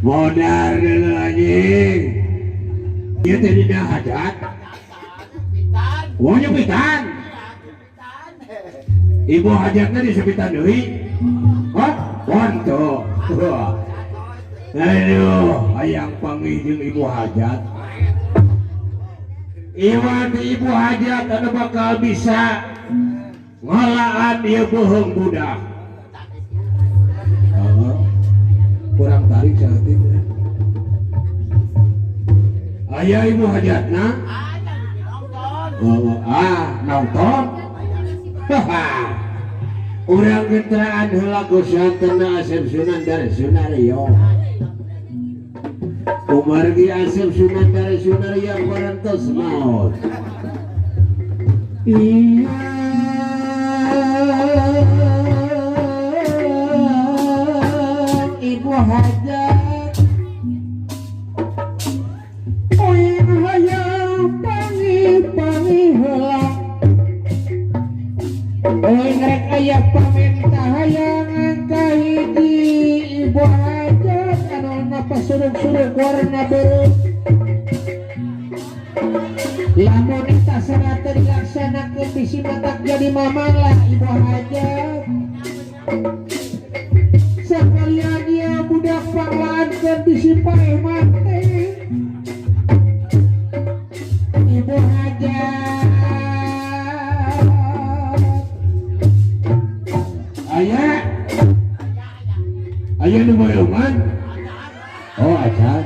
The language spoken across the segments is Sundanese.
Modar dulu, anjing. Ieu teh dina hajat. Oh, nyepitan. Ibu hajatna disepitan deui. Hah? Wanto. Aduh, hayang panggih jeung ibu hajat. Iwan ibu hajat anu bakal bisa ngalaan ieu beuheung budak. Oh, kurang tarik saeutik. Aya ibu hajatna? Oh, ah, nonton. Haha. Urang gentraan heula ku santena Asep Sunandar Sunaryo. Kumargi Asep Sunandar Sunaryo parantos maot. Iya, ibu hajat. Uing hayang pangi-pangi heula. Uing rek aya pamenta hayangan ka hiji ibu hajat anu napas suruk-suruk warna beureum. Lamun eta syarat teu dilaksanakeun, bisi matak jadi mamalah ibu hajat. Sakalian ieu budak panglaankeun, bisi paeh mate. Ibu hajat. Aya. Aya nu beureman? Oh, acan.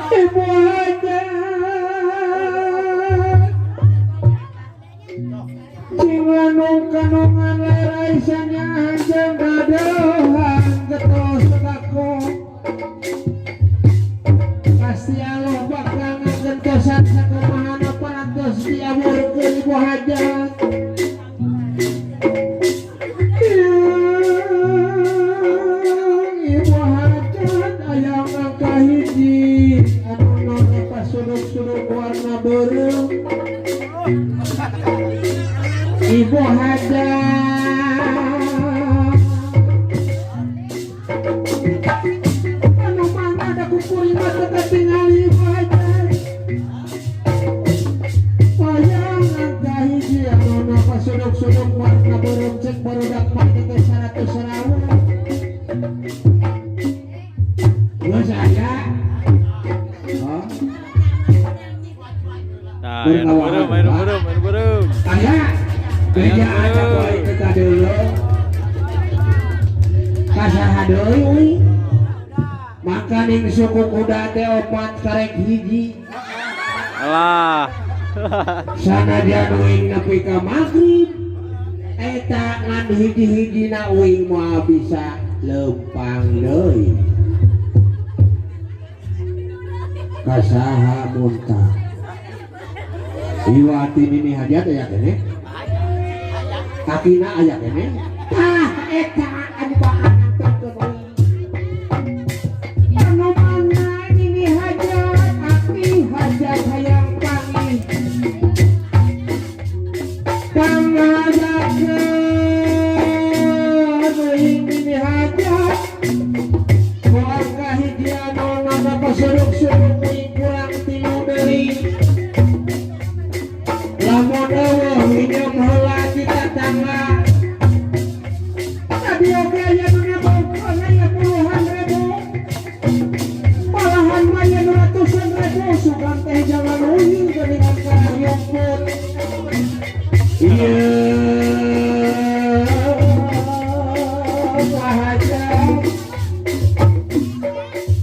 Ibu hajat. Cinganung kanongan leraisannya anjeng gadohan getos sedako. Pasti Allah bakal ngagentosan sakumahana parantos diawurkeun ibu hajat. Ibu hajat aya ngangka hiji anu nona pasuduk-suduk warna beureum. Ibu hajat. Anu mana ada kukuring mah teu katingali ibu hajat. Hayang ngangka hiji anu nona pasuduk-suduk warna beureum, cek barudak mah teh 100 sarawat. Geus aya. Oh, Nah, aya nu beureum, aya nu beureum, aya nu beureum. Aya. Beja ada poe kita dulu. Kasaha deui euy? Makaning suku kuda teh opat karek hiji. Alah. Sanajan uing nepi ka magrib. Eta ngan hiji-hijina uing moal bisa lempang deui. Kasaha muntah. Iwati nini hajat aya keneh? Kakina aya keneh? Tah eta anu bakal nangtongkeun uing. Anu mana nini hajat, aki hajat hayang panggih. Pangajakeun uing nini hajat. Moal kahiji anu nana pasuruk-suruk uing kurang tilu deui. Lamun eueuh minjem heula di tatangga. Tadi oge aya nu nabaukeun, aya puluhan ribu. Malahan mah aya nu ratusan ribu, sugan teh jangan uing geuningan kana rumput. Ieu hajat.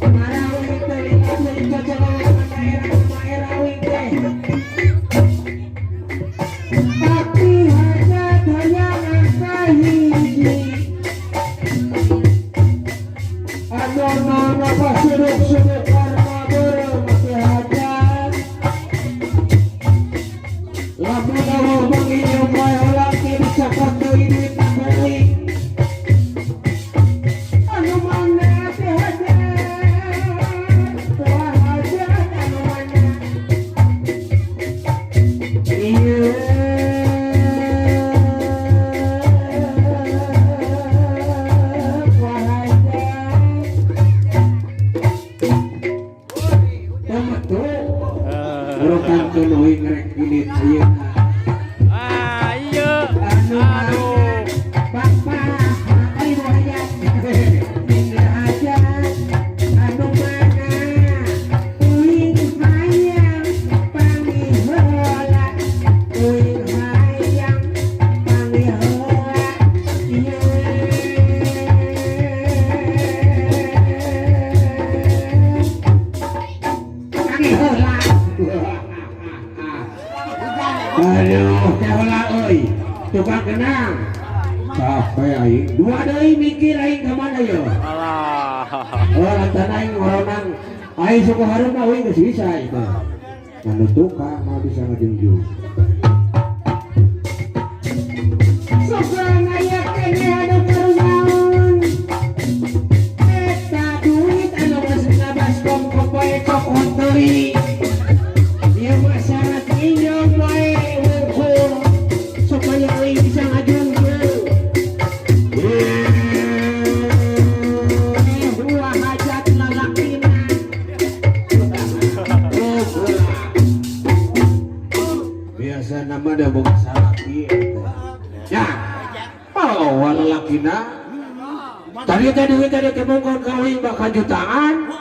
Marawi teh asli cocok daerah daerah uing teh. Aki hajat hayang angka hiji. Anu nana pasuruk-suruk warna beureum aki hajat. Lamun eueuh manginjem wae heula ke dicokot deui duit ku uing. Anu mana aki hajat? Wah, hajat. Tomato. Urutan keun uing rek indit ayeuna. Ah, iya. Anu Aduh. Bapak, ibu hajat, minta hajat, anu mana uing hayang panggih heula, uing hayang panggih heula, ieu panggih heula. Aduh, teh heula euy, tukang kenang. Capek aing. Dua deui mikir aing ka mana ye? Alah. Oh, lantan aing ngoronang. Aing suku harum mah uing geus bisa itu. Anu tukang mah bisa ngajungjung. Sogan aya keneh anu karunaon. Eta duit anu geus ngabaskom kopoe cokot deui. Ieu mah syarat nginjem wae wungkul supaya aing bisa ngajungjung. Eh, dua hajat lalakina. Biasa nama da boga salaki eta. Ya. Oh, lalakina. Tadi teh duit tadi kemungkon ka uing bakal jutaan.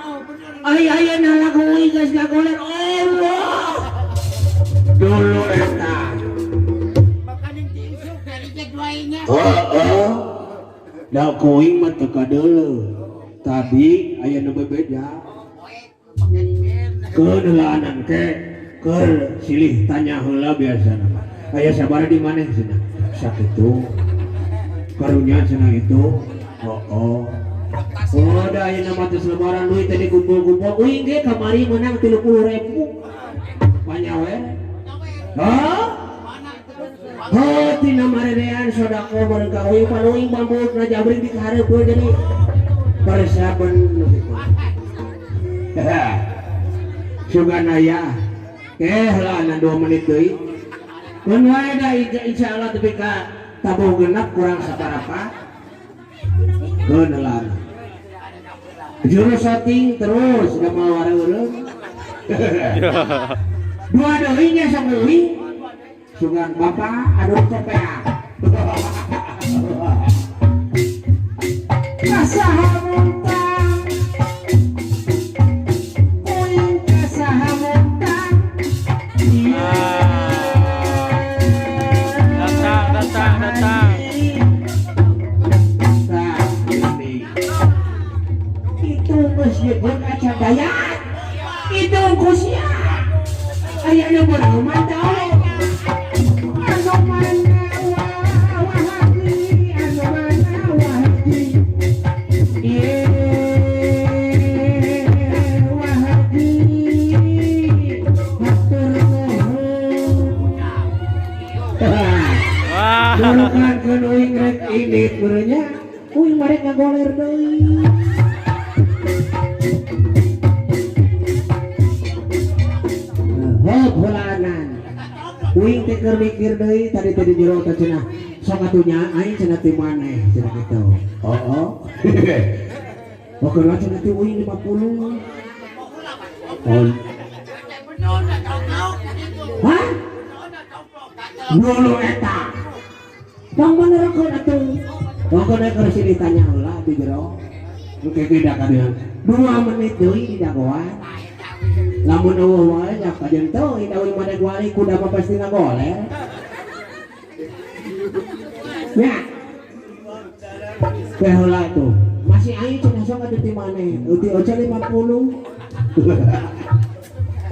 Ai ayeuna lagu uing geus ngagoler. Allah. Dulu eta. Oh. Da kuing mah teu kadeuleu. Tadi aya nu bebeja. Keuneulaan ke keur silih tanya heula biasana mah. Aya sabaraha di maneh cenah? Sakitu. Karunya cenah itu. Oh, oh. Oh, da ayeuna mah teu lebaran duit teh dikumpul-kumpul. Uing ge kamari meunang 30.000. Panyawe. Hah? Oh, tina maredean sodako bareng ka uing pan uing bambut jabrik di kahareupeun jadi persiapan gitu. Sugan aya. Eh lah na 2 menit deui. Keun wae da insyaallah tepi ka tabuh genep kurang sabaraha. Keun lah. Juru syuting terus da moal wareureuh. Dua deui nya sok euy. Sugan bapak aduh cepea. Kasaha muntang. Uing kasaha muntang. Datang, datang, datang. Nah, ini. Itu geus nyebut acan dayat. Itu kusia. Aya nu beureuman tau. Anu mana wahagi, anu mana wahagi. Ye wahagi, hatur nuhun. Wah. Burukan keun uing rek indit meureunnya, uing marek ngagoler deui. Hop heulaanan. Uing teh keur mikir deui tadi teh di jero teh cenah. Sok atuh nya aing cenah ti maneh cenah kitu. Oh, oh. Oh, keur cenah ti uing 50. Oh. Hah? Dulu eta. Bang menerkeun atuh. Pokoknya keur sini tanya heula di jero. Engke ge da kadehan. 2 menit deui dagoan. Lamun eueuh wae nya kajen teuing da uing mah wali kuda mah pasti ngagoler. Ya. Teh heula tuh. Masih aing cenah sok atuh ti maneh. Ti oce 50.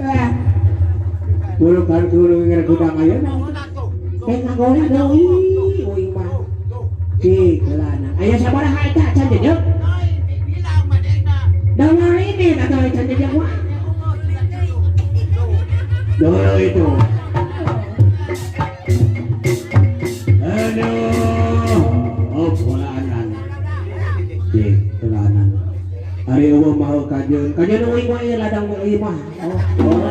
Eh. Bulu kan kudu ngira kuda ayeuna. Teh ngagoler deui uing mah. Cik heulana. Aya sabaraha eta can jejeg? Dawar ini atau can jejeg mah. Dulu itu. Aduh. Oh, bolanan. Cik, bolanan. Ari eueuh mah kajeun. Kajeun euy mah ieu ladang euy mah. Oh, oh.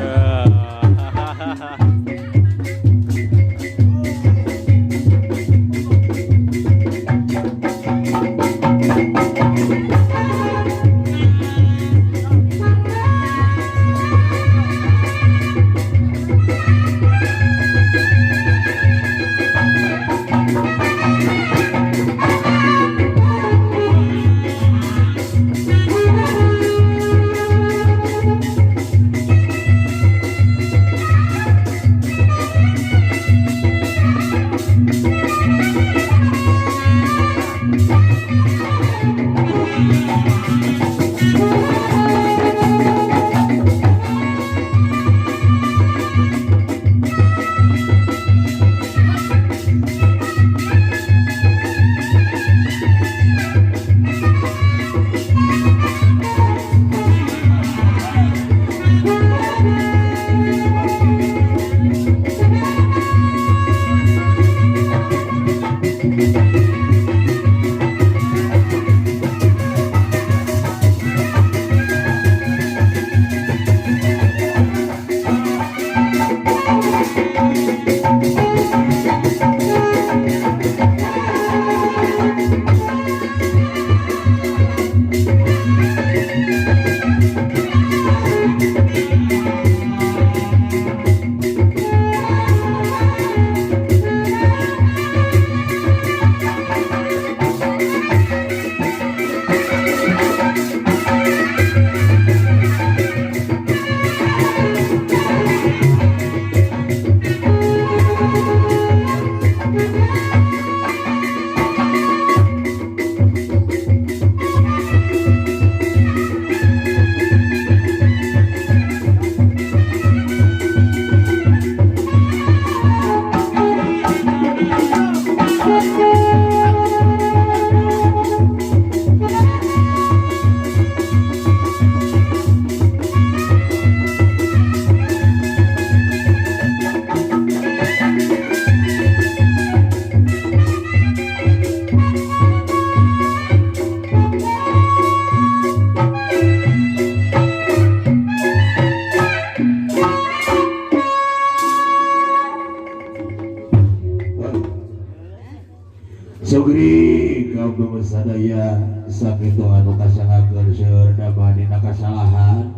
Sadaya sakitu anu kasanggakeun, seueur dina kasalahan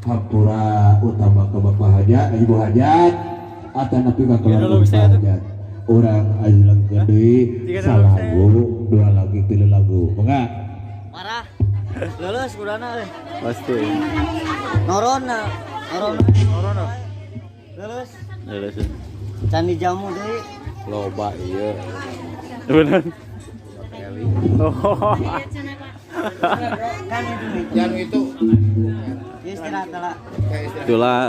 hampura, utama ke Bapak Hajat, Ibu Hajat, atanapi ka keluarga Bapak Hajat. Urang ajlengkeun deui salagu, dua lagu, tilu lagu, mangga. Marah. Lulus kudana euy. Pasti. Norona. Norona. Norona. Lulus. Lulus. Can dijamu deui. Loba iya. Bener. Oh. Kan itu. Yang itu. Istirahat lah. Itulah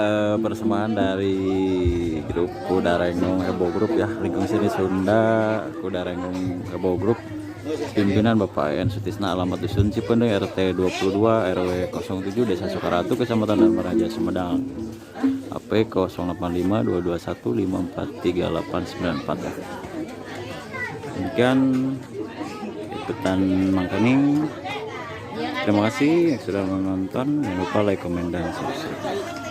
persembahan dari grup Kuda Renggong Ebo Group ya, Lingkung Seni Sunda Kuda Renggong Ebo Group, pimpinan Bapak En Sutisna, alamat Dusun Cipendeng, RT 22 RW 07, Desa Sukaratu, Kecamatan Darmaraja, Sumedang, HP 085 221 543894 ya. Demikian ikutan Mangkaning. Terima kasih yang sudah menonton. Jangan lupa like, komen, dan subscribe.